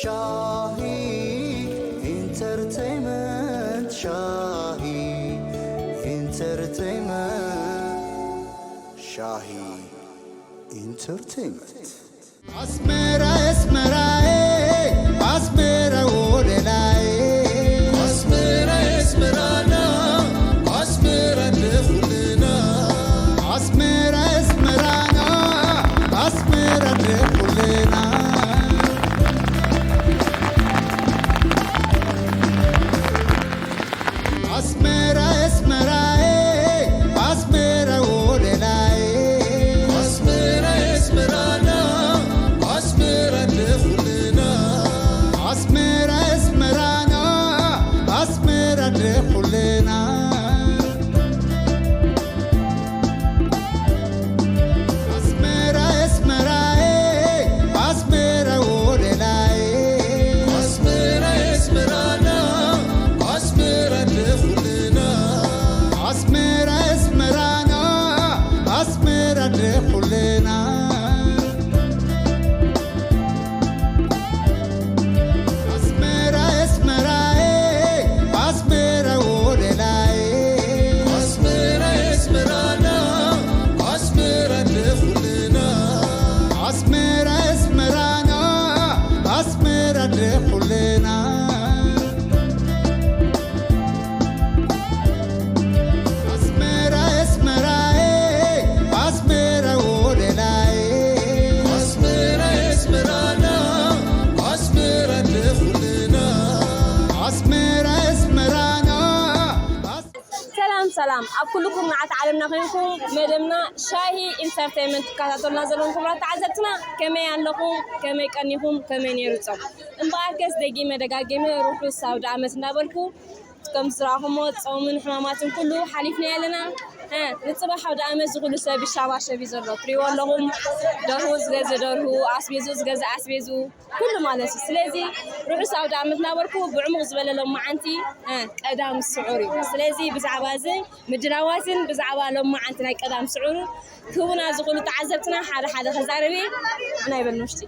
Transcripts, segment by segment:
ሻሂ ኢንተርቴይመንት፣ ሻሂ ኢንተርቴይመንት፣ ሻሂ ኢንተርቴይመንት። ኣስመራ ኣስመራዬ፣ ኣስመራ ወለላዬ፣ ኣስመራ ኣስመራና፣ ኣስመራ ለኹልና፣ ኣስመራ ኣስመራና፣ ኣስመራ ለኹልና። ኣስመራ ኣስመራዬ፣ ኣስመራ ወለላዬ፣ ኣስመራ ኣስመራና፣ ኣስመራ ለኹልና፣ ኣስመራ ኣስመራና፣ ኣስመራ ለኹልና። ኣስመራ ኣስመራዬ፣ ኣስመራ ወለላዬ፣ ኣስመራ ኣስመራና፣ ኣስመራ ለኹልና፣ ኣስመራ ኣስመራና፣ ኣስመራ ለኹልና። ኣስመራ ኣስመራዬ፣ ኣስመራ ወለላዬ፣ ኣስመራ ኣስመራና፣ ኣስመራ ለኹልና፣ ኣስመራ ኣስመራና፣ ኣስመራ ለኹልና። ኣስመራ ኣስመራዬ፣ ኣስመራ ወለላዬ፣ ኣስመራ ኣስመራና፣ ኣስመራ ለኹልና፣ ኣስመራ ኣስመራና፣ ኣስ- ሰላም ሰላም፣ ኣብ ኩሉ ኩርናዓት ዓለምና ኮይንኩም መደብና ሻሂ ኢንተርቴይመንት ትከታተሉና ዘለኹም ክቡራት ተዓዘብትና፣ ከመይ ኣለኹም? ከመይ ቀኒኹም? ከመይ ነይሩ ጾም? እምበኣርከስ ደጊመ ደጋጊመ ርሑስ ኣውደ ኣመት እንዳበልኩ፣ ከም ዝረኣኹሞ ጾምን ሕማማትን ኩሉ ሓሊፍና ኣለና። እ፣ ንጽባሕ ኣውደ ኣመት ዝኹሉ ሰብ ይሻባሸብ እዩ ዘሎ። ትሪእዎ ኣለኹም፣ ደርሁ ዝገዝእ ደርሁ፣ ኣስቤዝኡ ዝገዝእ ኣስቤዝኡ፣ ኩሉ ማለት እዩ። ስለዚ ርሑስ ኣውደ ኣመት እናበልኩ፣ ብዕሙቕ ዝበለ ሎማዓንቲ፣ እ፣ ቀዳም ስዑር እዩ። ስለዚ ብዛዕባ እዚ ምድላዋትን ብዛዕባ ሎማዓንቲ ናይ ቀዳም ስዑር ክቡና ዝኹሉ ተዓዘብትና ሓደ ሓደ ከዛርብ እየ። ንዓና ይበል ንውሽጢ።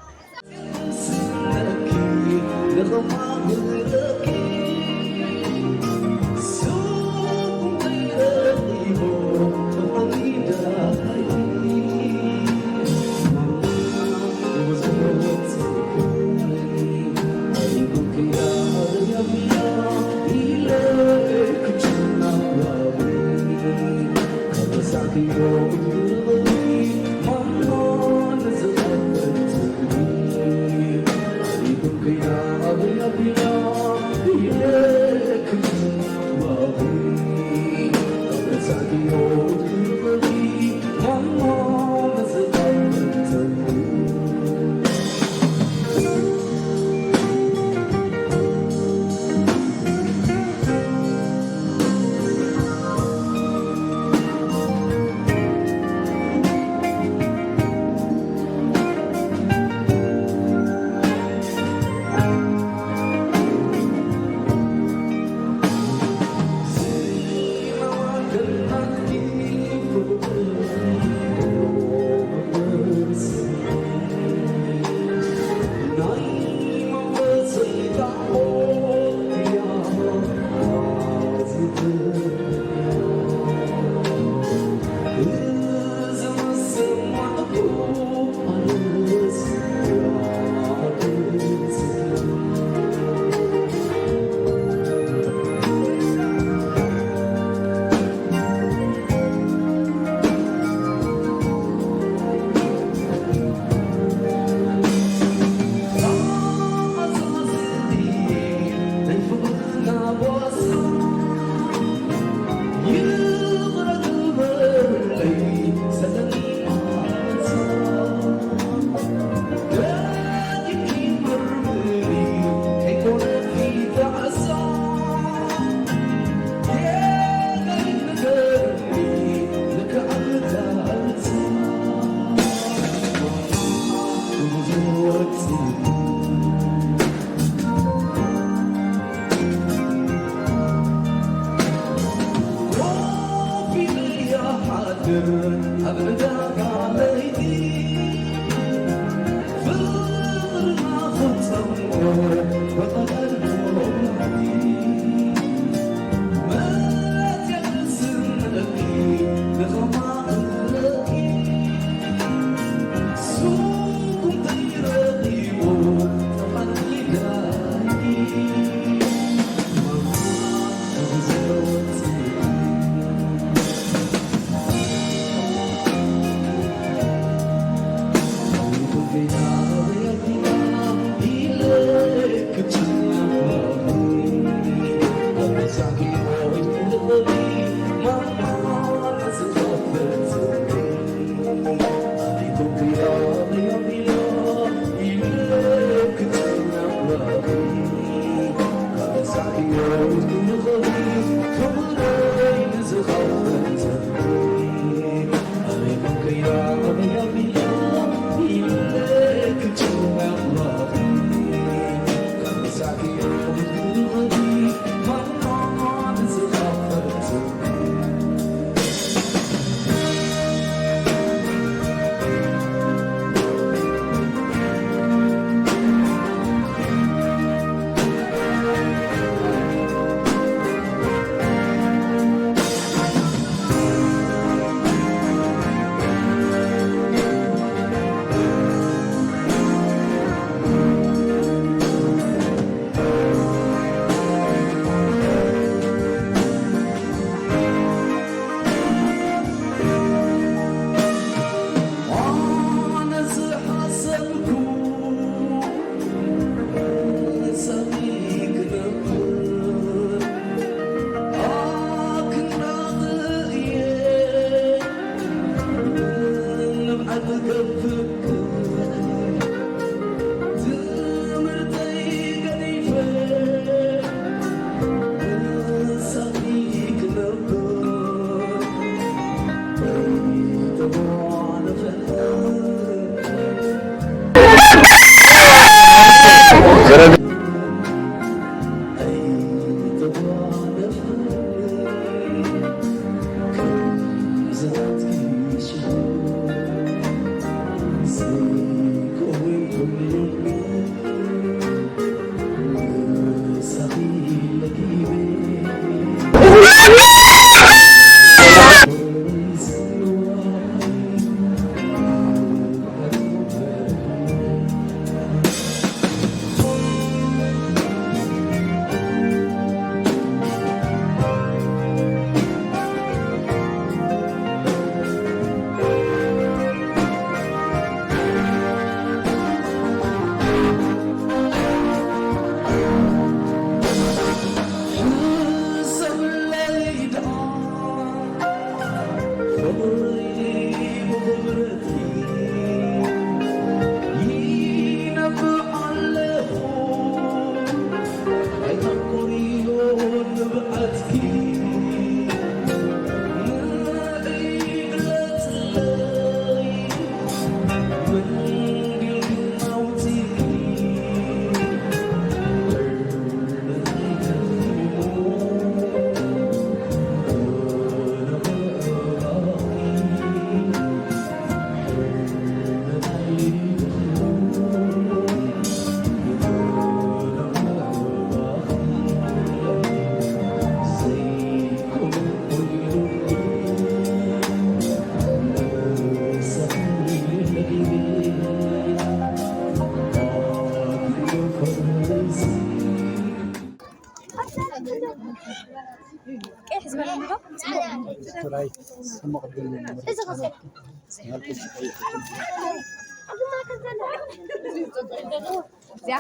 ቀይሕ ዝበለ እንዶ? እዚኣ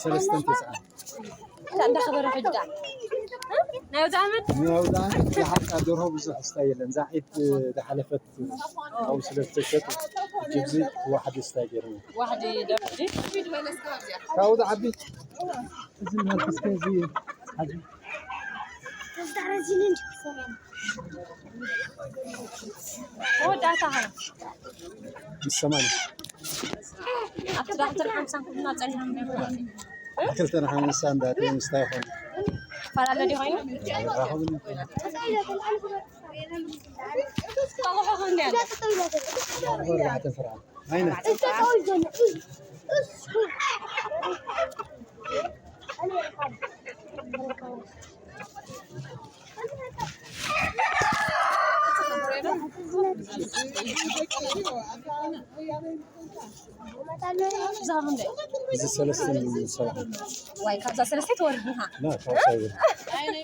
ሰለስተን ተስዓን። እንዳኸበረ ሕጂ ደኣ ናይ ኣውደ ዓመት? ናይ ኣውደ ዓመት ዝሓልቃ ደርሆ ብዙሕ ስታይ የለን። እዛ ዒድ ዝሓለፈት ካብኡ ስለ ዝተሸጡ፣ ሕጂ እዚ ዋሕዲ ስታይ ገይሮም። ዋሕዲ ደርሆ ድዩ? ካብኡ ዝዓቢ እዚ ማለት እስከ እዚ ሓዚ መወዳእታ ኸ? ምስ ሰማንያ። ኣብቲ ዳክተር ሓምሳን ክልና ጸኒሖም ነይሩ። ክልተን ሓምሳን እንዳ ምስታይ ኾነ። ፈላለ ድዩ ኮይኑ? ኣይራኸብን። ቆቑሑ ክንደይ ኣሎ? ኣርባዕተ ፍርቂ። ኣይነ። እዚ ሰለስተ ሚሊዮን ሰብዓ። ዋይ፣ ካብዛ ሰለስተ ትወርድ ኢኻ። ና፣ ካብ ሳይበር። እንታይ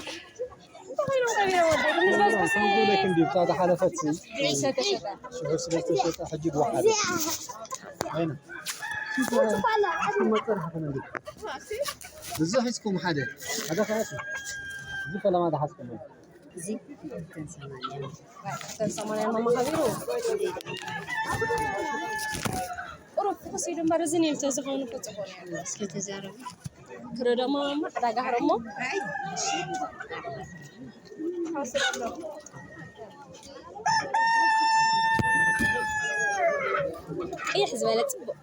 ኮይኖም ከቢሮም ወደይ? ግን ዝበዝሑ ሲ- ከምዚ ኢለ ክንዲ ብታ ዝሓለፈት ሲ- ሽዑ ስለ ዝተሸጠ ሕጂ ድወሓደ። ኣይነ። መጠን ሓፈነ እንዲ። እዚ ሒዝኩም ሓደ። ሓደ ኻያሲ። እዚ ፈለማ ዝሓዝኩም። እዚ ክልተን ሰማንያን። ክልተን ሰማንያን መማሃቢሩ። ቁሩብ ፍኹስ ኢሉ እምበር፣ እዚ ኔልቶ ዝኾኑ እኮ ጽቡቕ ነይሩ። እስኪ ተዛረቡ። ክረ ደሞ እሞ፣ ዕዳጋ ህረ እሞ። ቀይሕ ዝበለ ጽቡቕ።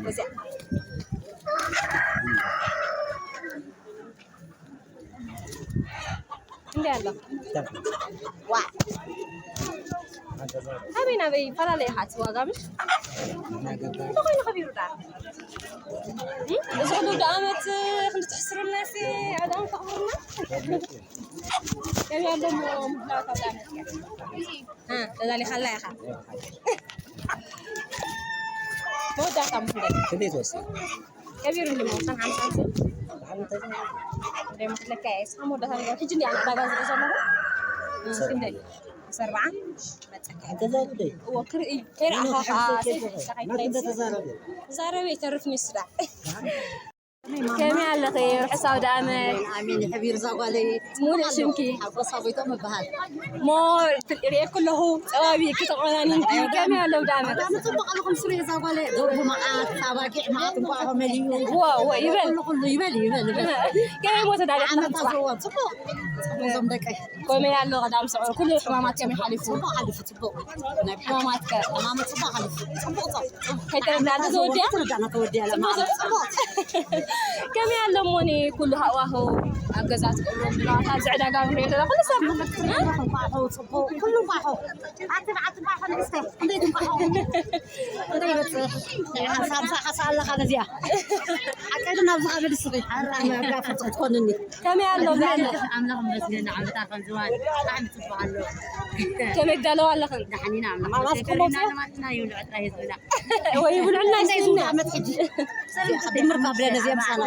እዚኣ። እንዲ ኣሎ። ዋ። ኣበይ ናበይ ይፈላለ ኢኻ እቲ ዋጋ ምሽ? እንተኾይኑ ከቢሩ ደኣ። እም? እዚ ኩሉ ወዲ ዓመት ክንዲ ትሕስሩልና ሲ፣ ኣዳም ተቕርና። ከመይ ኣሎ እሞ ምድላዋት ኣብ ዓመት? እ፣ ተዳሊኻላ ኢኻ። መወዳእታ ምኽንያት። ክንደይ ትወስድ? ከቢሩ እንዲ መውሰን ሓምሳ ሓምሳ። ደም ክለካ እየ። እስኻ መወዳእታ ነገር። ሕጂ እንዲ ኣነ ዕዳጋ ዝርኢ ዘለኹ። እ፣ ክንደይ? ዓሰርተ ኣርባዓ። መጸካ። እዎ፣ ክርኢ። ከይረኣኻ ኸዓ፣ ሰይፍ ሒዝካ ከይትኸይድ። ዛረብ ይተርፍ ሚስዳ። ከመይ ኣለኺ? ርሑስ ኣውደ ኣመት። ኣሜን። ሕብሪ እዛ ጓለይ ሙሉእ ሽምኪ? ሓጎሳ ጎይቶም እበሃል። ሞ ሪኤኩ ኣለኹ፣ ጸባቢ ክተቆናኒንኪ። ከመይ ኣሎ ኣውደ ኣመት? ኣውደ ኣመት ጽቡቕ ኣለኹም። ስሪ እዛ ጓለይ ደርሁ መዓት፣ ኣባጊዕ መዓት፣ እንቋቑሖ መሊኡ። ዎ፣ ዎ፣ ይበል። ኩሉ፣ ኩሉ ይበል፣ ይበል፣ ይበል። ከመይ ሞ ተዳሊኽና ዓመት ጽባሕ? ኣዘዋ፣ ጽቡቕ። ጽቡቕ እዞም ደቀይ። ከመይ ኣሎ ቀዳም ስዑር? ኩሉ ሕማማት ከመይ ሓሊፉ? ጽቡቕ ሓሊፉ፣ ጽቡቕ። ናይ ሕማማት ከ? ሕማማት ጽቡቕ ሓሊፉ። ጽቡቕ፣ ጽቡቕ። ከይተረዳእና ተወዲኣ? ተረዳእና ተወዲኣ ለማ። ጽቡቕ፣ ጽቡቕ። ከመይ ኣሎ እሞኒ ኩሉ ሃዋህው ኣብ ገዛ ትገብሮ ብለዋታ ኣብዚ ዕዳጋ ንሪኦ ዘለና ኩሉ ሰብ። እንቋቑሖ ጽቡቕ፣ ኩሉ እንቋቑሖ። ኣቲ ብዓቲ እንቋቑሖ ንእስተ፣ እንዴት እንቋቑሖ? እንታይ ይበጽሕ? ሓምሳ ሓምሳ ሓሳ ኣለኻ ነዚኣ። ሓቀይ ግን ኣብዚ ኸበድ ስኺ። ኣራ፣ ኣጋ ፍርቂ ክትኮንኒ። ከመይ ኣሎ ብርሃን? ኣምላኽ ይመስገን፣ ዓመታ ከም ዝዋል ብጣዕሚ ጽቡቕ ኣሎ። ከመይ ትዳለዋ ኣለኽን? ደሓን ኢና፣ ኣምላኽ ማማስ ይመስገን፣ ኮሞት? ኢና ለማትና ይብልዑ ጥራይ ህዝብና። ወይ ይብልዑና እንታይ ይስና? ዝውዳ ዓመት ሕጂ? ድምር ካብ ብለን እዚኣ ምሳና።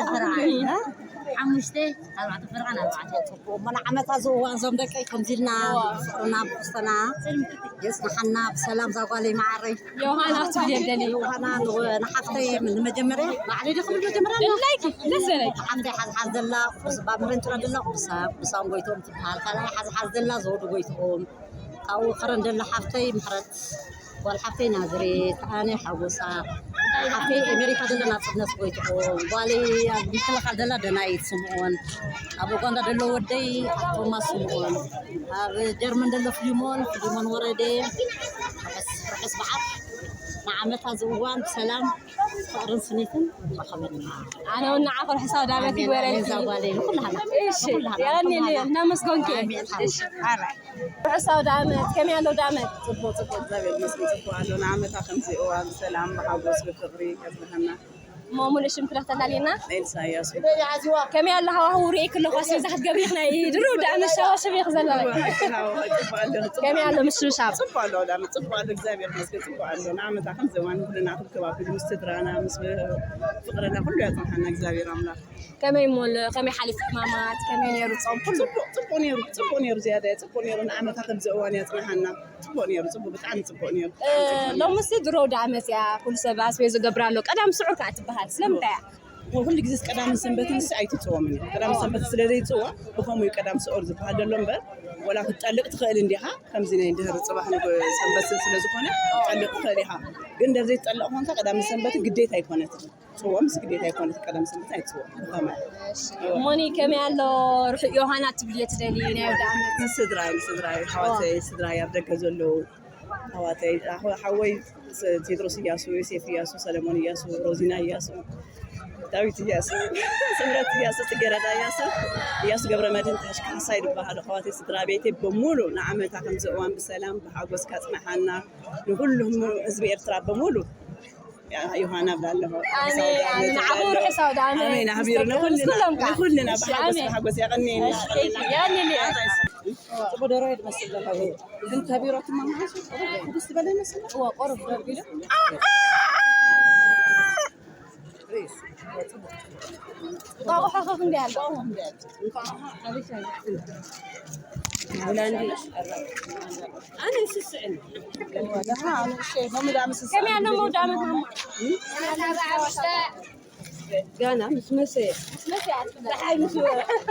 ሓሙሽተ፣ ኣርባዕተ ፈረቓን ኣርባዕተ። ጽቡቕ። እሞ ንዓመታ ዝእዋን እዞም ደቀይ ከምዚ ኢልና እዋ። ብፍቕርና ብትሕዝቶና የጽንሓና ብሰላም ዛጓለይ መዓረይ። ዮሃና ትብል የደሊ። ዮሃና ንወ-፣ ንሓፍተይ ንመጀመርያ ባዕለይ ዶ ክብል መጀመርያ? ደላይኪ፣ ደስ በለኪ። ሓፍተይ ሓዝሓዝ ዘላ ቅዱስ ባምርን ጥረ ደላ ቅዱሳ፣ ቅዱሳን ጎይቶም ትበሃል። ካልኣይ ሓዝሓዝ ዘላ ዘወዱ ጎይትኦም። ካብኡ ከረን ደላ ሓፍተይ ምሕረት፣ ጓል ሓፍተይ ናዝሬት፣ ኣነ ሓጎሳ፣ ሓፍተይ ኣሜሪካ ደላ ናጽነት ጎይትኦም፣ ጓለይ ኣብ ምክልኻል ደላ ደናይት ስምኦን፣ ኣብ ኡጋንዳ ደሎ ወደይ ቶማስ ስምኦን፣ ኣብ ጀርመን ደሎ ፍሊሞን፣ ፍሊሞን ወረደ፣ ርሑስ፣ ርሑስ በዓል። ንዓመታ ዝእዋን ብሰላም ፍቕርን ስኒትን ይረኸበና። ኣነ እውን ንዓኺ ርሑስ ኣውደ ዓመት ኣሜን፣ ይግበረልኪ። ኣሜን፣ ዛጓለይ፣ ንኩላህና፣ እሺ፣ ንኩላህና፣ የቐንየለይ፣ ንኩላህና። እናመስገንኪ። ኣሜን፣ እሺ፣ ኣራይ። ርሑስ ኣውደ ዓመት፣ ከመይ ኣሎ ኣውደ ዓመት? ጽቡቕ፣ ጽቡቕ፣ እግዚኣብሔር ይመስገን፣ ጽቡቕ ኣሎ። ንዓመታ ከምዚ እዋን ብሰላም፣ ብሓጎስ፣ ብፍቕሪ ከጽንሐና። እሞ ሙሉእ ሽምኪ ዶ ክተላልየና? ኤልሳ እያሱ። ከመይ ኣሎ ሃዋህው? ርእየኪ ኣለኹ፣ ኣስቤዛ ክትገብሪ ኢኺ፣ ናይ ድሮ ኣውደ ዓመት ሸዋሸው ኢኺ ዘለኺ። ሃዋ፣ ጽቡቕ ኣሎ፣ ጽቡቕ ከመይ ኣሎ። ኣሎ ምሽብሻብ? ጽቡቕ ኣሎ፣ ኣውደ ዓመት ጽቡቕ ኣሎ፣ እግዚኣብሔር ይመስገን፣ ጽቡቕ ኣሎ። ንዓመታ ከምዚ እዋን ኩልና ክብክብ ኣቢሉ ምስ ስድራና፣ ምስ ፍቕርና ኩሉ ያጽንሓና እግዚኣብሔር ኣምላኽ። ከመይ እሞ ኣሎ፣ ከመይ ሓሊፉ ሕማማት፣ ከመይ ነይሩ ጾም ኩሉ? ጽቡቕ፣ ጽቡቕ ነይሩ፣ ጽቡቕ ነይሩ፣ ዝያዳ ጽቡቕ ነይሩ። ንዓመታ ከምዚ እዋን ያጽንሓና። ጽቡቕ ነይሩ፣ ጽቡቕ፣ ብጣዕሚ ጽቡቕ ነይሩ። እ፣ ሎምሲ ድሮ ኣውደ ዓመት እያ፣ ኩሉ ሰብ ኣስቤዛ ይገብር ኣሎ። ቀዳም ስዑር ከኣ ትበሃል፣ ስለምንታይ እያ? ኩሉ ግዜ ቀዳምን ሰንበትን ንስ ኣይትጽወምን እያ። ቀዳምን ሰንበትን ስለ ዘይጽወ፣ ብኸምኡ እዩ ቀዳም ስዑር ዝበሃል ዘሎ እምበር፣ ወላ ክትጠልቕ ትኽእል እንዲኻ፣ ከምዚ ናይ እንድሕር ጽባሕ ንግ-፣ ሰንበት ስለ ዝኾነ፣ ክትጠልቕ ትኽእል ኢኻ። ግን እንድሕር ዘይትጠልቕ ኮንካ፣ ቀዳምን ሰንበትን ግዴታ ኣይኮነትን። ጽዋምስ ግዴታ ኣይኮነትን፣ ቀዳም ሰንበት ኣይትጽዋም። ብኸመይ? እሺ። ሞኒ፣ ከመይ ኣሎ ርሑቕ ዮሃና ትብልዮ ትደሊ ናይ ኣውደ ዓመት? ንስድራይ፣ ንስድራይ፣ ኣሕዋተይ፣ ስድራይ ኣብ ደገ ዘለዉ ኣሕዋተይ፣ ኣሕ-፣ ሓወይ ስ-፣ ቴድሮስ እያሱ፣ ዮሴፍ እያሱ፣ ሰለሞን እያሱ፣ ሮዚና እያሱ፣ ዳዊት እያሱ፣ ስምረት እያሱ፣ ጽጌረዳ እያሱ፣ እያሱ ገብረመድህን፣ ታሽ ካሕሳይ ዝበሃሉ ኣሕዋተይ፣ ስድራ ቤተይ በሙሉ ንዓመታ ከምዚ እዋን ብሰላም ብሓጎስ ካጽንሓና፣ ንኹሉ ህዝቢ ኤርትራ በሙሉ ዮሃና ብላ ኣለኹ። ኣሜን፣ ኣሜን። ንዓኹም ርሑስ ኣውደ ዓመት። ኣሜን። ኣሕቢሩ ንኹልና፣ ኩሎም ከኣ። ንኹልና ብሓጎስ ኣሜን። ብሓጎስ የቐንየና። እሺ፣ የቐንየልና። ጽቡቕ ደርሆ ይመስል ዘለኹ። ግን ከቢሮትማ መዓስ? ሕጉስ ዝበለ ይመስል። እዋ፣ ቆረብ ደርቢሉ። እንቋቑሖ ከ ክንደይ ኣሎ? ኣነ ስስዕን። ደህና፣ ኣነ እሺ፣ ሎሚ ዳ ምስ ከመይ ኣሎ መውዳ ዓመት ማማ? ጋና ምስ መሰየ። ፀሓይ ምስ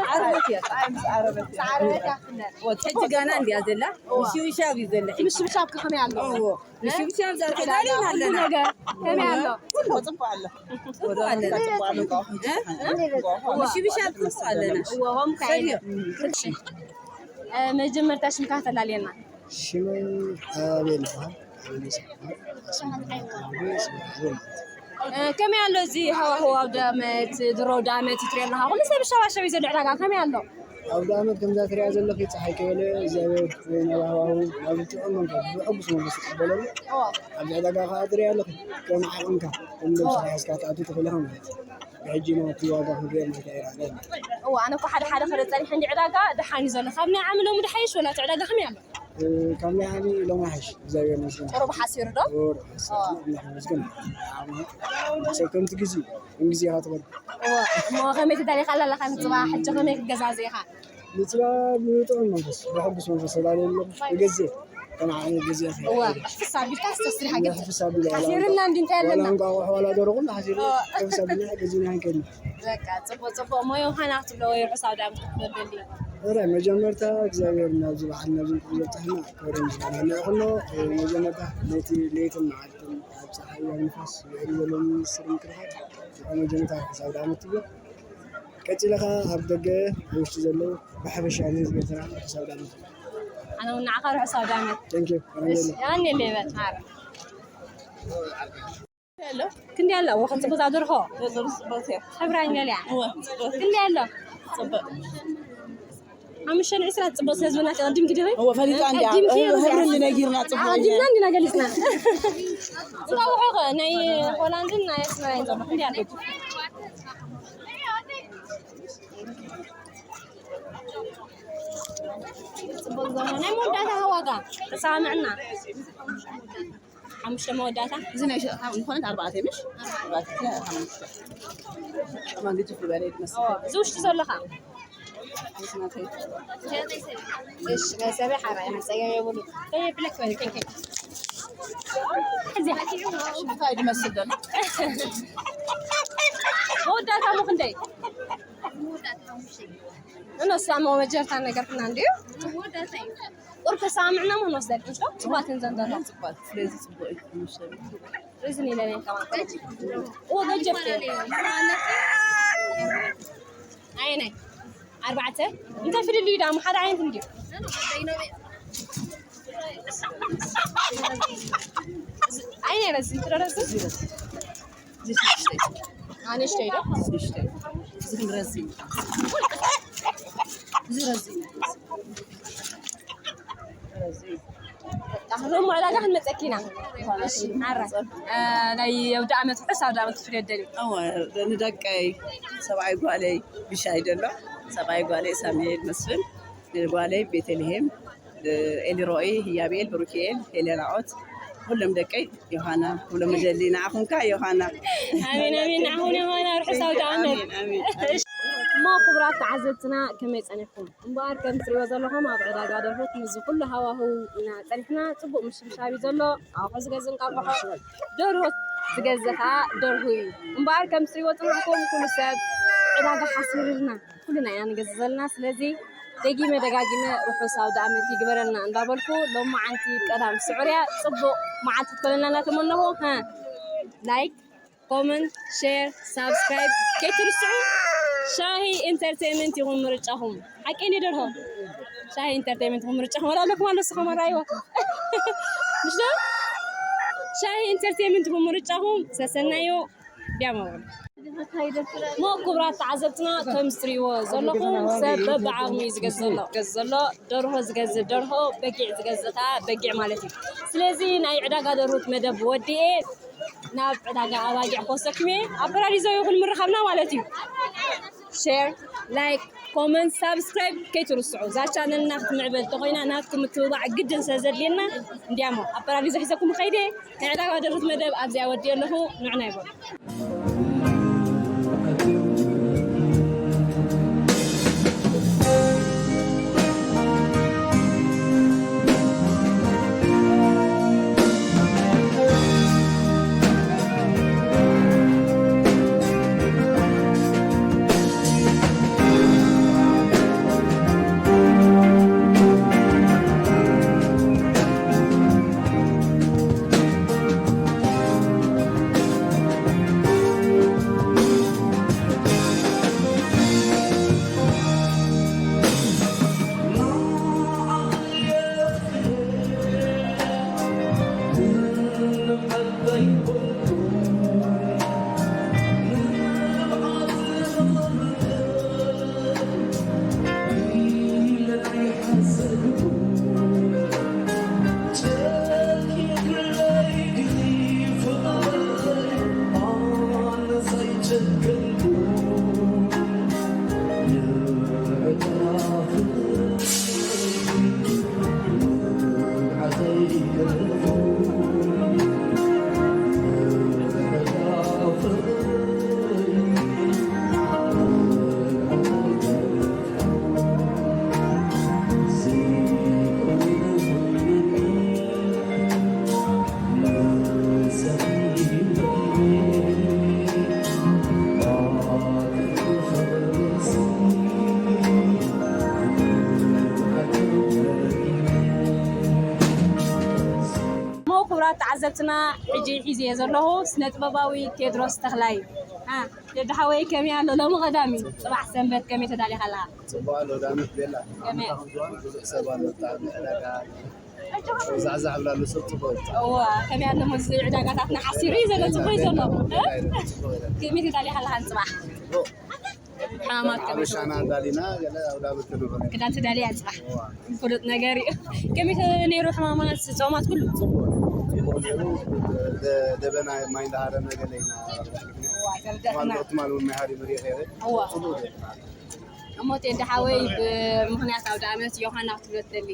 ዓረበት እያ። ፀሓይ ምስ ዓረበት እያ። ወጥ ሕጂ ጋና እንድያ ዘላ። ምሽብሻብ እዩ ዘላ። ምሽብሻብ ከ ከመይ ኣሎ? እዎ። ምሽብሻብ ዘርግዳልን ኣለና። ነገር ከመይ ኣሎ? ጽቡቕ፣ ጽቡቕ ኣሎ። ጽቡቕ ኣለና። ጽቡቕ ኣሎ። እ? ምሽብሻብ ጽቡቕ ኣለና። እዎ፣ ሆም ካይነ። ሰድዮ። እ፣ መጀመርታ ሽምካ ተላልየና። ሽመይ ኣቤል ይበሃል። ኣቤል ይበሃል። እ፣ ከመይ ኣሎ እዚ ሃዋህው ኣውደ ዓመት፣ ድሮ ኣውደ ዓመት ትሪኦ ኣለኻ? ኩሉ ሰብ ይሸባሸብ እዩ ዘሎ ዕዳጋ፣ ከመይ ኣሎ? ኣውደ ዓመት ከምዛ ትሪኣ ዘለኺ ፀሓይ ከየለ እግዚኣብሔር ናብ ሃዋህው ናብ ጥዑም መንፈስ ብሕጉስ መንፈስ ይቀበለሉ። እዎ። ኣብዚ ዕዳጋ ከዓ ትሪኣ ኣለኺ ከም ዓቕምካ እንዶ ስራሕ ሒዝካ ትኣቱ ትኽእል ኢኻ ማለት እዩ። ብሕጂ ናብቲ ዋጋ ክንሪኦ ማለት ኣይረኣናን። እዎ፣ ኣነ እኮ ሓደ ሓደ ክርኢ ፀኒሐ እንዲ ዕዳጋ ደሓን እዩ ዘሎ። ካብ ናይ ዓሚ ሎሚ ድሓይሽ ወላ እቲ ዕዳጋ ከመይ ኣሎ? እ፣ ካብ ናይ ዓሚ ሎሚ ይሓይሽ እግዚኣብሔር ይመስገን። ቁሩብ ሓሲሩ ዶ? ቁሩብ ሓሲሩ፣ ኣምላኽ ይመስገን። ዓሚ ሰብ ከምቲ ግዜ ከም ግዜ ኢኻ ትበል። እዎ፣ እሞ ከመይ ተዳሊኻ ኣለኻ ንፅባሕ? ሕጂ ከመይ ክትገዛዝእ ኢኻ? ንፅባሕ ብጥዑም መንፈስ፣ ብሕጉስ መንፈስ ተዳልየ ኣለኹ። ይገዝእ፣ ከም ዓቕሚ ገዚአ እዋ፣ ሕፍስ ኣቢልካ ዝተስርሐ ገጽ። ሕፍስ ኣቢለ ዋላ ሓሲርና እንዲ እንታይ ዋላ ኣለና? እንቋቑሖ ዋላ ደርሆ ኩሉ ሓሲርና እዋ። ሕፍስ ኣቢልና ገዚእና ክንከይድ። በቃ፣ ጽቡቕ፣ ጽቡቕ። እሞ ዮሃና ክትብሎ ወይ ርሑስ ኣውደ ዓመት ክትብሎ ትደሊ? ኧረ፣ መጀመርታ እግዚኣብሔር ናብዚ በዓል ናብዚ እንኳዕ ዘብጽሐና ክብርን ምስጋናን ይኹኖ። መጀመርታ ነቲ ለይትን መዓልትን ኣብ ጸሓይ ኣብ ንፋስ ውዒሉ ዘሎ ሚኒስትር ምክልኻል፣ ንዕኡ መጀመርታ ርሑስ ኣውደ ዓመት ትብሎ። ቀጺለ ኸኣ ኣብ ደገ ኣብ ውሽጢ ዘለዉ ብሓፈሻ ንህዝቢ ኤርትራ ርሑስ ኣውደ ዓመት። ኣነ እውን ንዓኻ ርሑስ ኣውደ ዓመት። Thank you። እሺ፣ ኣነ ሌበ ማር። ክንደይ ኣላ? ወኸ ጽቡቅ ዛደርሆ። ጽቡቅ ጽቡቅ እያ። ሕብራ እንገሊያ። እወ፣ ጽቡቅ። ክንደይ ኣሎ? ጽቡቅ። ሓሙሽተ ዕስራ ጽቡቅ ስለ ዝበልና ቀዲም ግዲ ወይ? እወ፣ ፈሊጣ እንዲያ። ቀዲም ኪሎ ህብሪ እንዲ ነጊርና ጽቡቅ። ቀዲምና እንዲ ነገሊጽና። እንዳ ወሖ ኸ ናይ ሆላንድን ናይ ኣስመራን ዘሎ። ክንደይ ኣሎ? ጽቡቅ ዘመን ናይ መወዳእታ ዋጋ ተሰማምዕና። ሓሙሽተ መወዳእታ። እዚ ናይ ሸ-፣ ሓ-፣ ዝኾነት ኣርባዕተ ምሽ? ኣርባዕተ፣ ሓሙሽተ። ከማን ግጅፍ ዝበለ እዩ ዝመስል። እዚ ውሽጢ ዘሎ ኸ? እዚ ናተይ። እሺ፣ ናይ ሰበይ ሓራይ፣ ሓፀያ የብሉ። ከየብለክ በል፣ ከይ፣ ከይ። እዚ እንታይ ድመስል ዘሎ? መወዳእታ ሞ ክንደይ? እነሱ ኣሞ መጀርታ ነገር ክና እንዲዩ። ቁርብ ተሰማምዕና ሞ ንወስደልኩም ዶ? ጽቡቓት እንዘን ዘሎ። ጽቡቓት፣ ስለዚ ጽቡቕ እዩ። ሪዝን ኢለን እየን ከማን። እዎ፣ ገጀፍቲ እየን። ኣየናይ? ኣርባዕተ? እንታይ ፍልልዩ ዳሞ? ሓደ ዓይነት እንድዩ። ኣየናይ ረዝን? ትረረዝን? እዚ ሽዱሽተ እዩ። ኣንእሽተይ ዶ? እዚ ሽዱሽተ እዩ። እዚ ግን ረዚን እዩ። እዚ ረዚን እዩ። ረዚን እዩ። ሎሚ ዕዳጋ ክንመፀኪ ኢና። እሺ፣ ማራ። እ፣ ናይ ኣውደ ዓመት ርሑስ ኣውደ ዓመት ክትብልዮ ትደልዩ? እወ፣ ንደቀይ፣ ሰብኣይ ጓለይ፣ ብሻይ ደሎ፣ ሰብኣይ ጓለይ ሳሙኤል መስፍን፣ ንጓለይ ቤተልሔም፣ ኤልሮኢ፣ ህያብኤል፣ ብሩክኤል፣ ሄሌና ኦት፣ ኩሎም ደቀይ ዮሃና፣ ኩሎም ደሊ ንዓኹም ከኣ ዮሃና። ኣሜን፣ ኣሜን። ንዓኹም ዮሃና፣ ርሑስ ኣውደ ዓመት። ኣሜን፣ ኣሜን፣ ኣሜን። እሞ ክቡራት ተዓዘብትና ከመይ ጸኒሕኩም? እምበኣር ከም ትሪእዎ ዘለኹም ኣብ ዕዳጋ ደርሆት ምስዚ ኩሉ ሃዋህው ኢና ጸኒሕና። ጽቡቕ ምሽብሻብ እዩ ዘሎ። ኣቑሑ ዝገዝእ እንቋቑሖ፣ ደርሆት ዝገዝእ ከኣ ደርሁ እዩ። እምበኣር ከም ትሪእዎ ጽኒሕኩም ኩሉ ሰብ ዕዳጋ ሓሲርልና። ኩልና ኢና ንገዝእ ዘለና። ስለዚ ደጊመ ደጋጊመ ርሑስ ኣውደ ዓመት ይግበረልና እንዳበልኩ ሎማዓንቲ ቀዳም ስዑርያ ጽቡቕ መዓልቲ ትኮነልና እንዳተመነኹ፣ ሀ፣ ላይክ፣ ኮመንት፣ ሼር፣ ሳብስክራይብ ከይትርስዑ። ሻሂ ኢንተርቴይንመንት ይኹን ምርጫኹም። ሓቀይ እንደ ደርሆ ሻሂ ኢንተርቴይንመንት ይኹን ምርጫኹም። ወላ ኣለኩም ኣሎ ስኹም ኣራይዎ። ምሽ ዶ? ሻሂ ኢንተርቴይንመንት ይኹን ምርጫኹም። ሰሰናዮ። ዲያማ ውዕል። ሞ ክቡራት ተዓዘብትና ከም ዝትሪእዎ ዘለኹም ሰብ በብዓቕሚ እዩ ዝገዝእ ዘሎ። ዝገዝእ ዘሎ ደርሆ ዝገዝእ ደርሆ፣ በጊዕ ዝገዝእ ከዓ በጊዕ ማለት እዩ። ስለዚ ናይ ዕዳጋ ደርሆት መደብ ወዲኤ ናብ ዕዳጋ ኣባጊዕ ክወስደኩም እየ። ኣብ ፓራዲዞ ይኹን ምርኻብና ማለት እዩ። ሼር፣ ላይክ፣ ኮመንት፣ ሳብስክራይብ ከይትርስዑ። እዛ ቻነልና ክትምዕበል ተኾይና ናትኩም ምትብባዕ ግድን ስለ ዘድልየና እንዲያሞ ኣብ ፓራዲዞ ሒዘኩም ከይደ ናይ ዕዳጋ ደርሁት መደብ ኣብዚኣ ወዲኦ ኣለኹ። ንዑና ይበሉ። እሞ ክቡራት ተዓዘብትና፣ ሕጂ ሒዘዮ ዘለኹ ስነ ጥበባዊ ቴድሮስ ተኽላይ። አ፣ ቴዲ ሓወይ፣ ከመይ ኣሎ ሎሚ ቀዳሚ? ጽባሕ ሰንበት ከመይ ተዳሊኻ ኣለኻ? ጽቡቕ ኣሎ፣ ዳመት ቤላ። ከመይ? ኣመታ ከም ዝዋን ብዙሕ ሰብ ኣሎ፣ ብጣዕሚ ዕዳጋ ዛዕዛዕ ብላ ኣሎ፣ ሰብ ጽቡቕ እዩ። እዋ፣ ከመይ ኣሎ፣ እዚ ዕዳጋታትና ሓሲሩ እዩ ዘሎ፣ ጽቡቕ እዩ ዘሎ። ጽቡቕ እዩ። ከመይ ተዳሊኻ ኣለኻ ንጽባሕ? ጽቡቕ። ሕማማት ከመይ ሓበሻና ዳሊና፣ ገለ ኣውዳመት ክንኾነ። ክዳን ተዳልያ ጽባሕ። እዋ። ፍሉጥ ነገር እዩ። ከመይ ነይሩ ሕማማት፣ ጾማት ኩሉ? ጽቡቕ፣ ጽቡቕ ነይሩ። ደ-፣ ደበና ማይ እንዳሃረመ ገለ ኢና። እዋ፣ ዘርደእና። ትማል፣ ትማል እውን ማይ ሃሪሙ ርኢኸ። እዋ። ጽቡቕ ነይሩ። እሞ ቴዲ ሓወይ፣ ብምኽንያት ኣውደ ዓመት ዮሃና ክትብሎ ትደሊ?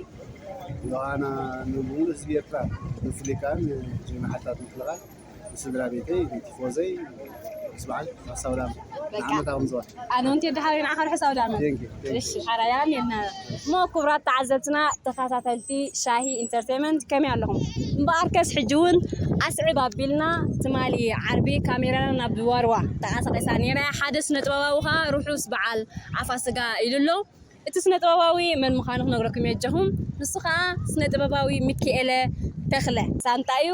ዮሃና ንብሙሉ ህዝቢ ኤርትራ፣ ብፍሉይ ከኣ ንጀግና ሓይልታት ምክልኻል፣ ንስድራ ቤተይ፣ ንቲፎዘይ፣ ምስ በዓል ኣሳውዳም በቃ። ንዓመታዊ ምዝዋር። ኣነ እውን ቴዲ ሓወይ ንዓኻ ርሑስ ኣውደ ዓመት። Thank you, thank you። እሺ፣ ሓራይ ኣሜን። እሞ ክቡራት ተዓዘብትና፣ ተኸታተልቲ ሻሂ ኢንተርቴይመንት ከመይ ኣለኹም? እምበኣርከስ ሕጂ እውን ኣስዕብ ኣቢልና ትማሊ ዓርቢ ካሜራና ናብ ድዋርዋ ተንቀሳቒሳ ነይራ። ሓደ ስነ ጥበባዊ ኸኣ ርሑስ በዓል ኣፋስጋ ኢሉ ኣሎ። እቲ ስነ ጥበባዊ መን ምዃኑ ክነግረኩም እየ ኣጆኹም። ንሱ ኸኣ ስነ ጥበባዊ ሚኪኤለ ተኽለ ሳንጣ እዩ።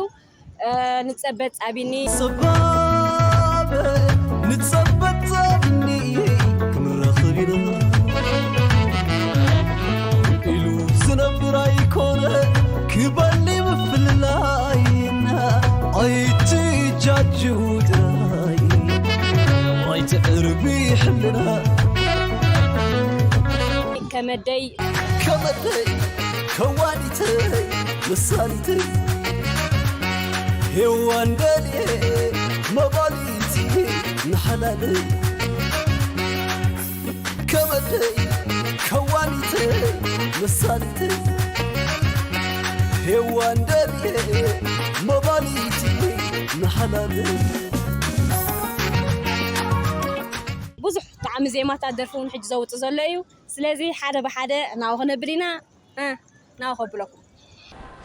እ፣ ንጸበ ጻቢኒ። ሰባብ ንጸበ ጻቢኒ ክንራኸብ ኢና ኢሉ ዝነብር ኣይኮነ ክበሊ ምፍልላይና ኣይትጃጅው ጥራይ ኣይትዕርቢ ሕልና ከመደይ ከመደይ ከዋኒተይ መሳኒተይ ሄዋን ደልየ መባሊቲ ንሓላለይ ከመደይ ከዋኒተይ መሳኒተይ ሄዋን ደልየ መባሊቲ ንሓላለይ ብዙሕ ጣዕሚ ዜማታት ደርፊ እውን ሕጂ ዘውፅእ ዘሎ እዩ። ስለዚ ሓደ ብሓደ ናብኡ ክነብል ኢና። እ፣ ናብኡ ከብለኩም።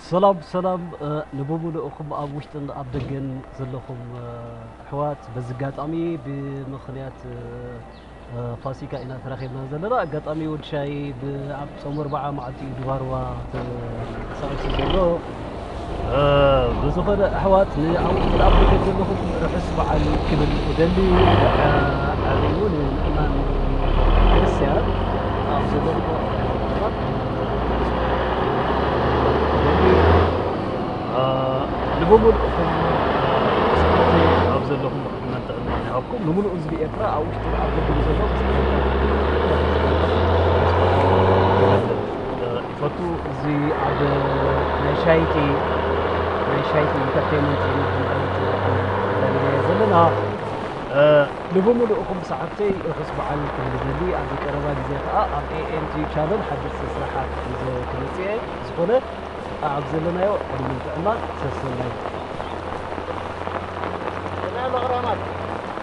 ሰላም ሰላም፣ እ፣ ንብምሉእኹም ኣብ ውሽጥን ኣብ ደገን ዘለኹም፣ እ፣ ኣሕዋት፣ በዚ ኣጋጣሚ ብምኽንያት፣ እ፣ እ፣ ፋሲካ ኢና ተራኺብና ዘለና። ኣጋጣሚ ወዲ ሻሂ ብ-፣ ኣብ ጾም ኣርብዓ መዓልቲ እዩ ድባርዋ ተንቀሳቒሱ ዘሎ። እ፣ ብዝኾነ ኣሕዋት፣ ንኣብ ውሽጥን ኣብ ደገን ዘለኹም ርሑስ በዓል ክብል እደሊ። እ፣ ዓብዩ ንምእማን ክርስትያን ኣብ ዘለኹም እደሊ። እ፣ ንብምሉእኹም፣ እ፣ ስፖርት ኣብ ዘለኹም ዕድመን ጥዕናን ይሃብኩም። ንምሉእ ህዝቢ ኤርትራ ኣብ ውሽጥን ኣብ ደገን ዘሎ ይፈቱ። እዚ ኣብ ናይ ሻይቲ፣ ናይ ሻይቲ ኢንተርቴይንመንት ዝመሃንዳዊት ዘለና። እ፣ ንብምሉእኹም ሰዓብተይ ርሑስ በዓል ክብል ደሊ። ኣብዚ ቀረባ ግዜ ከኣ ኣብ ኤ ኤን ቲ ቻነል ሓደስቲ ስራሓት ሒዘ ክመጽእ እየ። ዝኾነ ኣብ ዘለናዮ ዕድመን ጥዕናን ሰሰናዩ።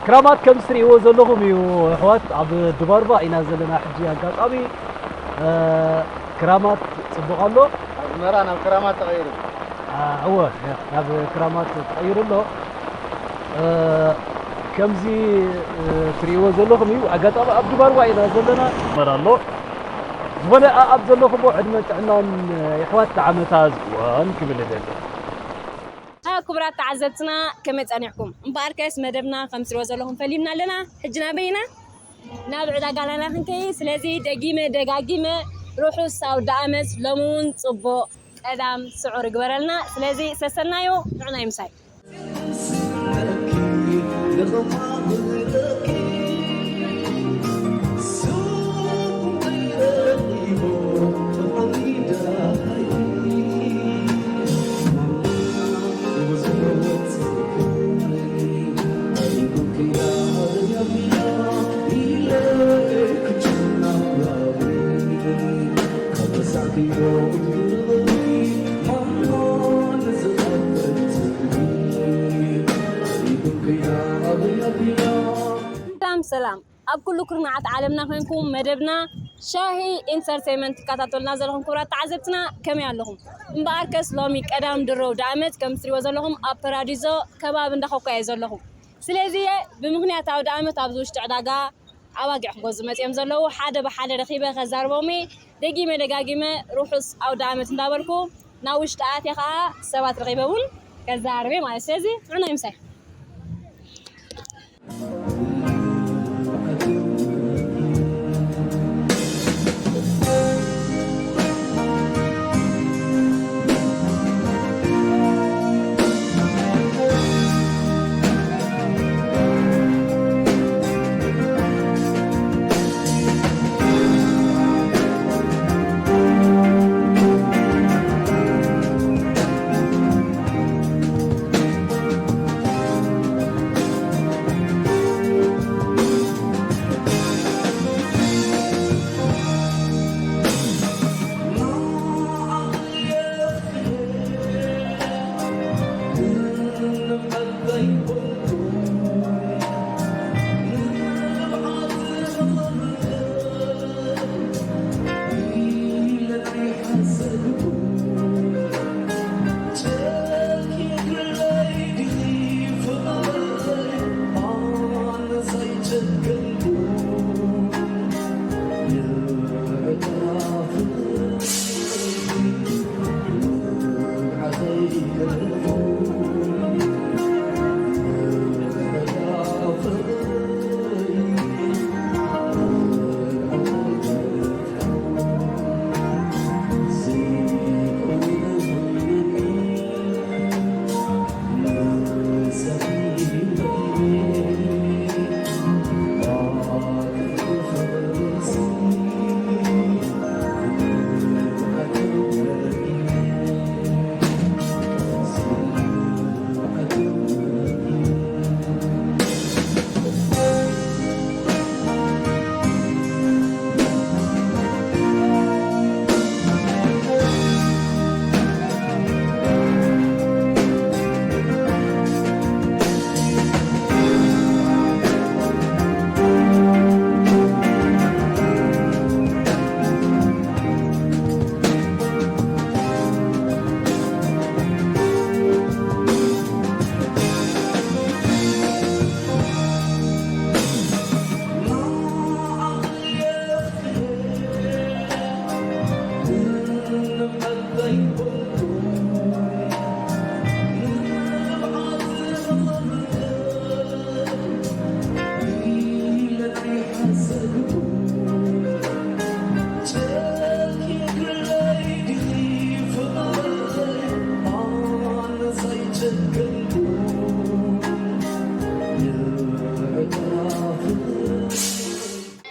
ክራማት ከም እትርእይዎ ዘለኹም እዩ ኣሕዋት፣ ኣብ ድባርባ ኢና ዘለና ሕጂ። ኣጋጣሚ፣ እ፣ ክራማት ጽቡቕ ኣሎ። ኣዝመራ ናብ ክራማት ተቐይሩ። አ፣ እወ፣ ናብ ክራማት ተቐይሩ ኣሎ። እ፣ ከምዚ፣ እ፣ ትርእይዎ ዘለኹም እዩ። ኣጋጣሚ ኣብ ድባርባ ኢና ዘለና። ኣዝመራ ኣሎ። ዝኾነ፣ ኣ-፣ ኣብ ዘለኹሞ ዕድመን ጥዕናን፣ እ፣ የሕዋት ዓመታ ዝኽወን ክብል እደሊ። ሃ፣ ክቡራት ተዓዘብትና፣ ከመይ ጸኒሕኩም? እምበኣርከስ መደብና ከም ትሪእዎ ዘለኹም ፈሊምና ኣለና። ሕጂ ናበይ ኢና? ናብ ዕዳጋ ናና ክንከይድ። ስለዚ ደጊመ ደጋጊመ ርሑስ ኣውደ ዓመት፣ ሎሚ እውን ጽቡቕ ቀዳም ስዑር ይግበረልና። ስለዚ ሰሰናዩ ንዑናይ ምሳይ። ሰላም ሰላም፣ ኣብ ኩሉ ኩርናዓት ዓለምና ኮይንኩም መደብና ሻሂ ኢንተርቴይንመንት ትከታተሉና ዘለኹም ክቡራት ተዓዘብትና፣ ከመይ ኣለኹም? እምበኣርከስ ሎሚ ቀዳም ድሮ ኣውደ ዓመት ከም እትሪእዎ ዘለኹም ኣብ ፓራዲዞ ከባቢ እንዳ ኮካ እየ ዘለኹ። ስለዚ እየ ብምኽንያት ኣውደ ዓመት ኣብዚ ውሽጢ ዕዳጋ ኣባጊዕ ክገዝኡ መፂኦም ዘለዉ ሓደ ብሓደ ረኺበ ከዛርቦም እየ። ደጊመ ደጋጊመ ርሑስ ኣውደ ዓመት እንዳበልኩ ናብ ውሽጢ ኣትየ ከዓ ሰባት ረኺበ እውን ከዛርብ እየ ማለት። ስለዚ ንዑናይ ምሳይ።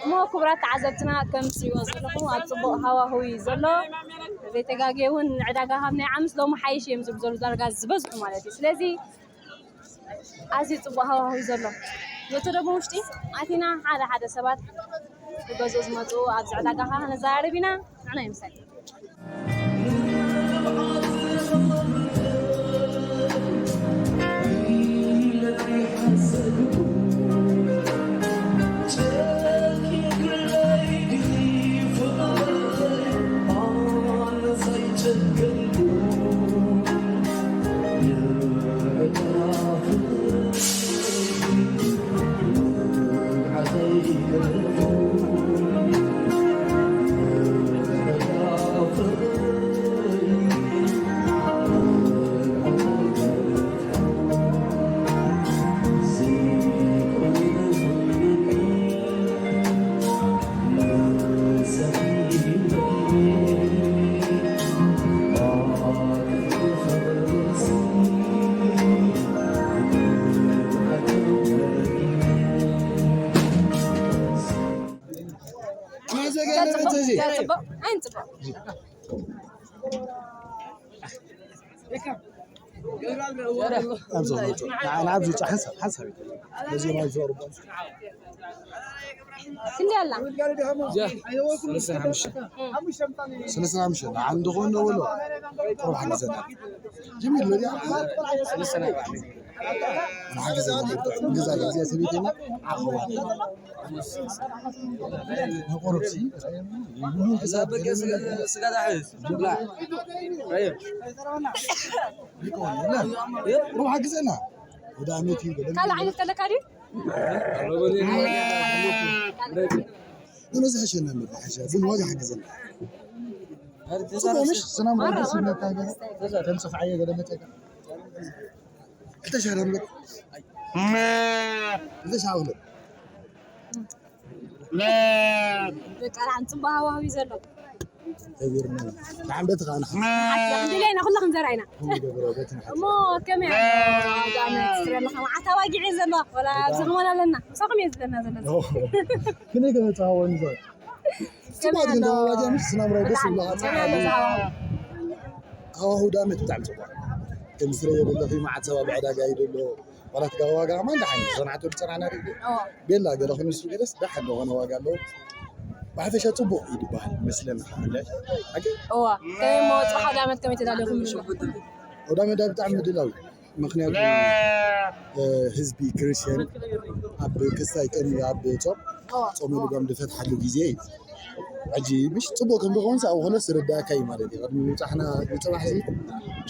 እሞ ክቡራት ተዓዘብትና፣ ከም ትሪእዎ ዘለኹም ኣብ ጽቡቕ ሃዋህው እዩ ዘሎ። ዘይተጋግየ እውን ዕዳጋ ካብ ናይ ዓምስ ሎሚ ሓይሽ እዮም ዝብሉ ዘለዉ፣ ዳርጋ ዝበዝሑ ማለት እዩ። ስለዚ ኣዝዩ ጽቡቕ ሃዋህው እዩ ዘሎ። ነቲ ደሞ ውሽጢ ኣቲና ሓደ ሓደ ሰባት ክገዝኡ ዝመጹ ኣብዚ ዕዳጋ ኸዓ ክንዘራረብ ኢና። ንዕና ይምሰል። ኣብዚ መጡ ንዓና ኣብዚ ውፅእ ሓንሳብ ሓንሳብ እዩ። ነዚኦም ኣብዚ ወርቦም ክንዲ ኣላ ሰለስተ ሓሙሽተ ሰለስተ ሓሙሽተ ንዓን ዝኾን ነበሎ ቁሩብ ሓንዘና ጀሚር ለዚያ ንሓግዘ ንግዛ ለዚያ ሰበይትና ዓኸዋ ንቁሩብ ሲ ስጋ ዳሕዝ ብላዕ ሩብ ሓግዘና ወደ ኣመት እዩ ካልእ ዓይነት ከለካ ድዩ ንነዚ ሕሸና ምድ ሓሻ ግን ዋጋ ሓግዘና ጽቡቅ ምሽ ስናም ራሱ ስነታ ገለ ተንጽፍ ዓየ ገለ መጠቀ ክልተ ሻህ ደምበ ክልተ ሻህ ወለ በቃ ንዓን ጽቡቅ ሃዋህው እዩ ዘሎ ተቢርና ንዓን በቲ ከዓ ንሓ ንሓት ክንደለና ኩላ ክንዘራ ኢና ንገብሮ በቲ ንሓ እሞ ከመይ ኣሎ ዳመት ትረለኻ መዓት ኣባጊዕ እዩ ዘሎ ወላ ኣብዚ ክመን ኣለና ምሳኹም እየ ዝብለና ዘሎ ክንደይ ከመፃሃወኒ ዘ ጽቡቅ ግን ተዋዋጃ ምሽ ስናምራይ ደስ ይብለካ ከመይ ኣሎ ዝሃዋህው ሃዋህው ዳመት ብጣዕሚ ጽቡቅ ከም ዝትረዮ ዘለኺ መዓት ሰባ ብዕዳጋ እዩ ዘሎ ዋላ ትጋ ዋጋ ከማን ደሓን እዩ ዞናዕቱ ዝጸናዕና ርኢኹ እዋ ቤላ ገለ ክንሱ ገለስ ደሓን ዝኾነ ዋጋ ኣለዎ ብሓፈሻ ጽቡቅ እዩ ዝበሃል መስለኒ ሓቂ እዋ ከመይ እሞ ጽቡቅ ዳመት ከመይ ተዳለኹም ኣውዳመ ዳ ብጣዕሚ ምድላው እዩ ምክንያቱ ህዝቢ ክርስቲያን ኣብ ክስታይ ጠሚ ኣብ ጾም ጾመ ልጓም ዝፈትሓሉ ግዜ እዩ ሕጂ ምሽ ፅቡቅ ከም ዝኸውን ኣብኡ ከለስ ዝርዳእካ እዩ ማለት እዩ ቅድሚ ምብፃሕና ንፅባሕ ሲ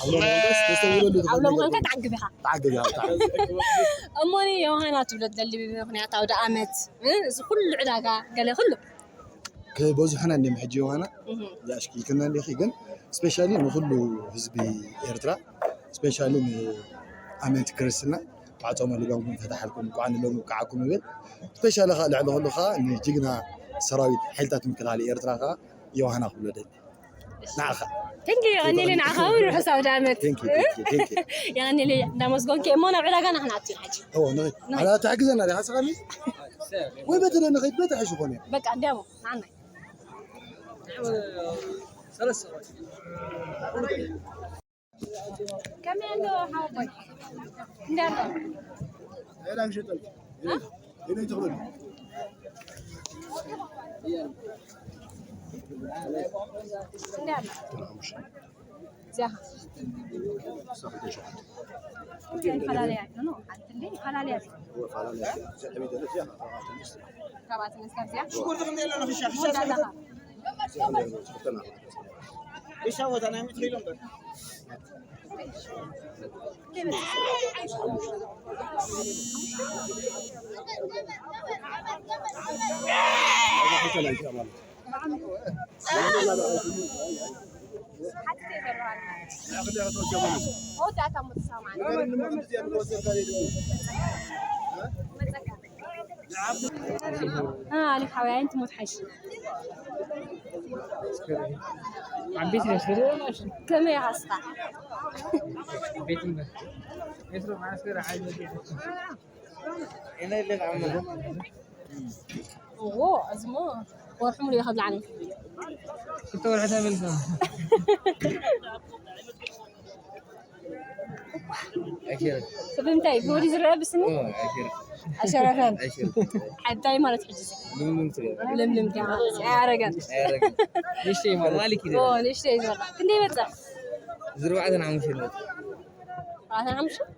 ኣብ ሎማንካስ ተስተውለሉ ኣብ ሎማንካ ትዓግብ ኢኻ ተዓግብ ኢኻ ብጣዕሚ እሞኒ ዮሃና ትብሎ ትደሊ ብምክንያት ኣውደ ኣመት እዚ ኩሉ ዕዳጋ ገለ ኩሉ ክበዝሑና እንዲም ሕጂ ዮሃና ኣሽኪልክና እንዲኺ ግን ስፔሻሊ ንኩሉ ህዝቢ ኤርትራ ስፔሻሊ ንኣመንቲ ክርስትና ማዕጾ መሊጎምኩም ፈታሓልኩም እንኳዕ ንሎም ኣብቅዓኩም እብል። ስፔሻሊ ከኣ ልዕሊ ኩሉ ከኣ ንጅግና ሰራዊት ሓይልታት ምክልኻል ኤርትራ ከኣ ዮሃና ክብሎ ደሊ። ንዓኻ። Thank you የቐንየለይ ንዓኻ እውን ርሑስ ኣውደ ኣመት። Thank you thank you thank you። የቐንየለይ እንዳመስገንኩ እሞ ናብ ዕዳጋና ክንኣቱ ኢና ሕጂ። እወ ንኸይድ። ኣላ ትሕግዘና ዲኻ ስኻ ወይ በቲ ዶ ንኸይድ በቲ ሕሽ ኾነ። በቃ እንዲያሞ ንዓናይ። ከመይ ኣሎ ሓወቦይ? እንዴ ኣሎ? እንዴ ኣሎ? እዚኣ ኸ? ይፈላለያ ኣሎ ነው። ሓንቲ እንዴ ይፈላለያ ኣሎ። ካብኣ ትነሳ እዚኣ? ሽጉርቲ ክንደይ ኣሎ ንኽሻ? ሽሻ መወዳእታ ኸ? ክሻ ቦታ ናይ ምትሪ ኢሎም በል። ኣሊፍ ሓወይ ኣየንቲ ሞት ሓይሽ ዓበይቲ ነሽ ከመይ ኢኻ እስኻ ቤት እምበር ሜትሮ ማዕስከር ዓይ እዎ እዚሞ ወርሒ ሙሉ እዩ ከብላዕኒ ክልተ ወርሒ ተመልሰ እኮ ኣይሸረፍን። ብምንታይ? ብወዲ ዝረአ ብስኒ? ኦ፣ ኣይሸረፍን። ኣይሸረፈን። ኣይሸረፍን። ሓዳይ ማለት ሕጂ እዚ? ልምልም ትሪኦ። ልምልም ከኣ ማለት እዩ። ኣያረገን። ኣያረገን። ንእሽተይ ማለት ማሊክ እዩ። ኦ፣ ንእሽተይ እዩ ዝበላ። ክንደይ ይበጽሕ? ዝርባዕተን ሓሙሽተን ይበጽሕ። ኣርባዕተን ሓሙሽተን?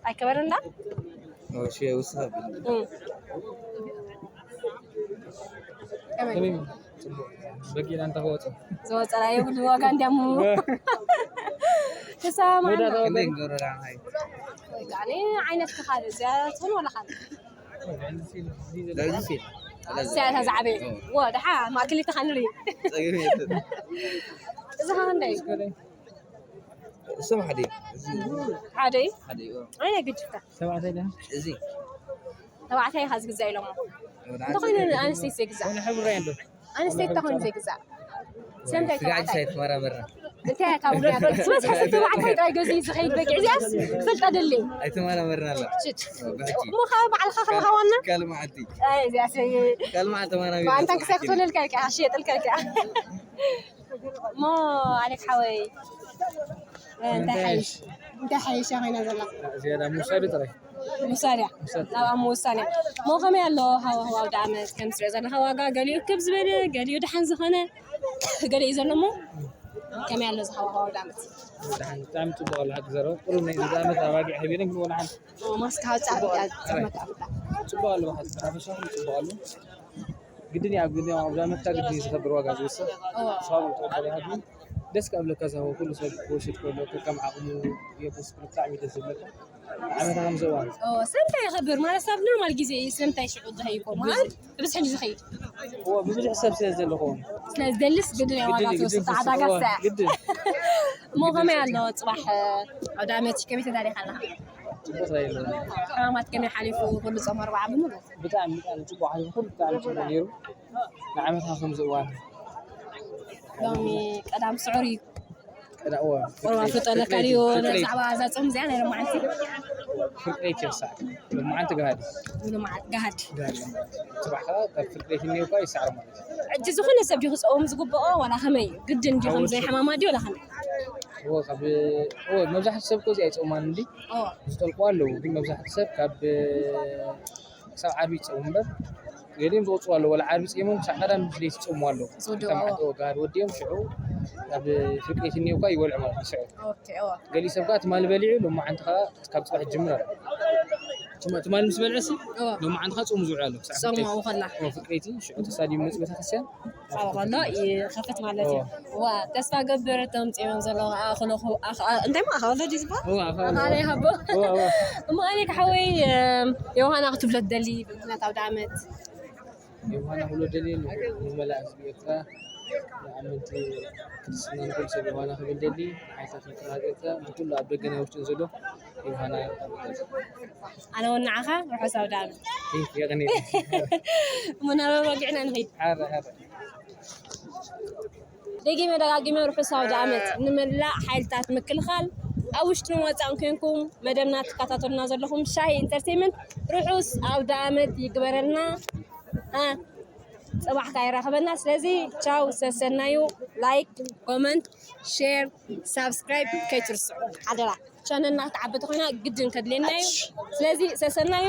ኣይከበረን ዳ? ኦ፣ ሸ ውስኻ ብል። እም። ከመይ? ከመይ? ጽቡቕ። በጊና እንተ ክወጹ። ዝወጸና የብሉ ዋጋ እንዲያሙ። ተሰማማዕና። ወዳ ተወ-፣ ክንደይ ንገብሮ ዳ፣ ሃይ? ወይ ከኣ፣ እኔ ዓይነት ክኻል እዚኣ ትኹን ወላ ካልእ? ዳዚ ፊል። እዚኣ እታ ዝዓበየ። ኦ። ወ፣ ደሓ፣ ማእከል ተኻንሪ። ጸገም የለን። እዚ ኸ ክንደይ? እሶም ሓደ እዩ። እዚ ሓደ እዩ? ሓደ እዩ። ኣይ፣ ናይ ግድፍካ። ተባዕታይ ዳ? እዚ። ተባዕታይ ኢኻ ዝግዛእ ኢሎሞ። ወላ እንተኾይኑ ኣንስተይቲ ዘይግዛእ። ወላ ሕብሩ ራይ ኣሎ። ኣንስተይቲ ተኾይኑ ዘይግዛእ። ሰምታይ ስጋዕ ተባዕታይ? ሳይት መራመራ። እንታይ ካብ ውላድ ዝበዝሐ ሰብ ተባዕታይ ጥራይ ገዚኡ ዝኸይድ በጊዕ። እዚኣስ ክፈልጣ ደሊ። ኣይተመራመርና ኣላ። ሽት። ብሕጂ። እሞ ካብ ባዕልኻ ከለኻ ዋና? ካልእ መዓልቲ። ኣይ፣ እዚኣስ ካልእ መዓልቲ ተመራሚርና። ኣንታን ክሳይ ክትወለልካ ኢልካ፣ ክሽየጥልካ ኢልካ። እሞ ኣሌክ ሓወይ፣ እንታይ ሓይሽ? እንታይ ሓይሽ ኮይና ዘላ? እዚኣ ዳ ምውሳዱ ጥራይ። ምውሳድያ? ምውሳድ። ናብኣ ምውሳድያ። እሞ ከመይ ኣሎ ሃዋህው ኣውደ ዓመት? ከም ትሪኦ ዘለኻ ዋጋ ገሊኡ ክብ ዝበለ፣ ገሊኡ ደሓን ዝኾነ፣ ገሊኡ ዘሎ እሞ ከመይ ኣሎ እዚ ሃዋህው ኣውደ ዓመት? ደሓን፣ ብጣዕሚ ጽቡቕ ኣሎ፣ ሓቂ ዘረባ። ቁሩብ ናይ እዚ ዓመት ኣባጊዕ ሓቢረን፣ ግን ወላ ሓንቲ ኦ፣ ማስክ ሃውጻ ጽቡቕ ኣሎ። ጽቡቕ ኣሎ፣ ብሓቂ ሓፈሻ ጽቡቕ ኣሎ። ግድን እዩ፣ ኣብ ግድን ኣብ ዓውደ ዓመትካ ግድን እዩ ዝኸብር ዋጋ ዝውሰን። እወ። ሳቡ ተቐበለ ሃቢ ደስ ካብ ለካ ዛው ኩሉ ሰብ ክወስድ ከሎ ከከም ዓቕሙ የብስ ብጣዕሚ ደስ ዝብለካ። ዓመት ከም ዘዋን። ኦ፣ ሰምታይ ይኸብር ማለት ኣብ ኖርማል ግዜ እዩ ሰምታይ ሽዑ ዝኸይድ እኮ ማለት ብብዝሒ እዩ ዝኸይድ። እወ፣ ብብዝሒ ሰብ ስለ ዘለኹም። ስለ ዝደልስ ግድን እዩ ዋጋ ግድን እዩ፣ ትወስድ ግድን ዕዳጋ እዩ፣ ሰ። ግድን። እሞ ከመይ ኣሎ ጽባሕ ዓውደ ዓመት ከመይ ተዳሊኻ ኣለኻ? ጽቡቕ ስራ የለን። ሕማማት ከመይ ሓሊፉ ኩሉ ጾም ኣርብዓ ብምሉእ? ብጣዕሚ፣ ብጣዕሚ ጽቡቕ ሓሊፉ፣ ኩሉ ብጣዕሚ ጽቡቕ ነይሩ። ንዓመት ከም ዝእዋን። ሎሚ ቀዳም ስዑር እዩ። ቀዳ-፣ እወ፣ ቁርባ ፍርቂ-፣ ፍጠለካ ፍርቂ-፣ ድዩ? ፍርቂ-፣ ብዛዕባ እዛ ጾም እዚኣ ናይ ሎማዓንቲ? ፍርቂ ይርሳዕ። ሎማዓንቲ ጋሃዲ። ሎማዓንቲ ጋሃዲ። ጋሃዲ። ጽባሕ ከኣ ካብ ፍርቂ ትንዮኳ ይሰዓር ማለት እዩ። ሕጂ ዝኾነ ሰብ ድዩ ክጸውም ዝግብኦ ዋላ ከመይ? ግድን ድዩ ከምዚ ሓማማ ድዩ ዋላ ከመይ? እወ፣ ካብ፣ እወ፣ መብዛሕትኡ ሰብ እኮ እዚ ኣይጸውማን እንዲ። እወ። ዝጠልቁ ኣለዉ፣ ግን መብዛሕትኡ ሰብ ካብ ክሳብ ዓርቢ ይጸውም እምበር፣ ገሊኦም ዝቕጽሉ ኣለዉ። ዋላ ዓርቢ ጸይሞም ክሳብ ቀዳም ምስ ለይቲ ይጸውሙ ኣለዉ። ዝወድኡ፣ ክልተ መዓልቲ፣ እወ። እወ፣ ጋር ወዲኦም ሽዑ ኣብ ፍርቂ ትንዮኳ ይበልዑ ማለት እዩ፣ ሽዑ። ኦኬ፣ እወ። ገሊኡ ሰብ ከኣ ትማሊ በሊዑ፣ ሎማዓንቲ ከኣ ካብ ጽባሕ ይጅምር ኣሎ። ትማ-፣ ትማሊ ምስ በልዐሲ፣ እወ። ሎማዓንቲ ከኣ ጾሙ ዝውዕል ኣሎ። ክሳብ ጾሙ ፍርቂ-፣ ኣብኡ ከላ። እወ፣ ፍርቂ ለይቲ ሽዑ ተሳሊሙ መጽኡ ቤተክርስትያን። ኣብኡ ከሎ ይኸፍት ማለት እዩ። እወ። ዋ፣ ተስፋ ገብር እቶም ጺሞም ዘለዉ ኣኽሎ-፣ ኣኽ-፣ እንታይ እሞ ኣኻሎ ድዩ ዝበሃል? እወ፣ ኣኻሎ። ኣኻሎ ይሃቦ። እወ፣ እወ። እሞ ኣሌክ ሓወይ፣ እም፣ ዮሃና ክትብሎ ትደሊ ብምኽንያት ኣውደ ዓመት? ዮሃና ክብሎ ደልየ ንመላእ ህዝቢ ኤርትራ፣ ንኣመንቲ ክርስትና ንኹሉ ሰብ ዮሃና ክብል ደሊ፣ ሓይልታት ምክልኻል ኤርትራ፣ ንኹሉ ኣብ ደገን ኣብ ውሽጥን ዘሎ ዮሃና ክብል ደሊ። ኣነ እውን ንዓኻ ርሑስ ኣውደ ዓመት። ቴንክ ዩ፣ የቐንየለይ። እሞ ናብ ኣባጊዕና ንኸይድ። ሓረ፣ ሓረ። ደጊመ ደጋጊመ ርሑስ ኣውደ ዓመት ንመላእ ሓይልታት ምክልኻል፣ ኣብ ውሽጥን ወጻእን ኮንኩም መደብና ትከታተሉና ዘለኹም ሻሂ ኢንተርቴይመንት ርሑስ ኣውደ ዓመት ይግበረልና። እ፣ ጽባሕ ከኣ ይራኸበና። ስለዚ ቻው፣ ሰሰናዩ። ላይክ፣ ኮመንት፣ ሼር፣ ሳብስክራይብ ከይትርስዑ ሓደራ። ቻነልና ክትዓቢ ተኾይና ግድን ከድልየና እዩ። ስለዚ ሰሰናዩ።